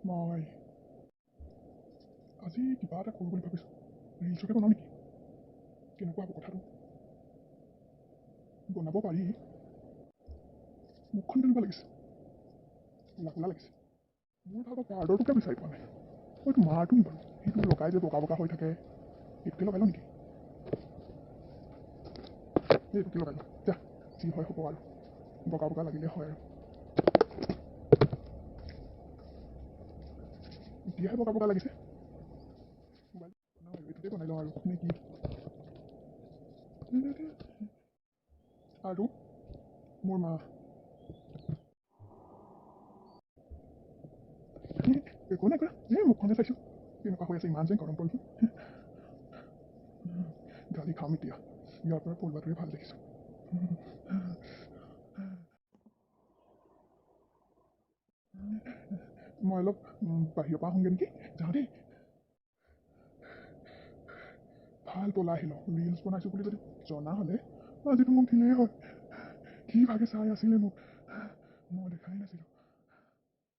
মই আজি কিবা এটা কৰোঁ বুলি ভাবিছোঁ। ৰিলচকে বনাওঁ নেকি? কেনেকুৱা হ'ব কথাটো? বনাব পাৰি। মুখখন কেনেকুৱা লাগিছে? ক'লা ক'লা লাগিছে। মোৰ ভাগৰ পাউডাৰটোকে বিচাৰি পোৱা নাই। এইটো মাৰটো নি বাৰু? সেইটো লগাই যে বগা বগা হৈ থাকে, এইটোকে লগাই লওঁ নেকি? এইটোকে লগাই লওঁ, যা, যি হয় হ'ব আৰু। বগা বগা লাগিলে হয় আৰু। এতিয়াহে বগা বগা লাগিছে। মোবাইল এইটোতে বনাই লওঁ আৰু নে কি? আৰু মোৰ মা একো নাই কৰা। এই মুখখনে চাইছোঁ কেনেকুৱা হৈ আছে। ইমান যে গৰম পৰিছে, গালি খাম এতিয়া। ইয়াৰ পৰা পলোৱাটোৱে ভাল দেখিছোঁ। মই অলপ বাহিৰৰ পৰা আহোঁগৈ নেকি? যাওঁ দেই। ভাল পলাই আহিলোঁ। ৰিলচ বনাইছোঁ বুলি যদি জনা হ'লে আজিতো মোক দিলেই হয়। কি ভাগে চাই আছিলে মোক, মই দেখাই নাছিলোঁ।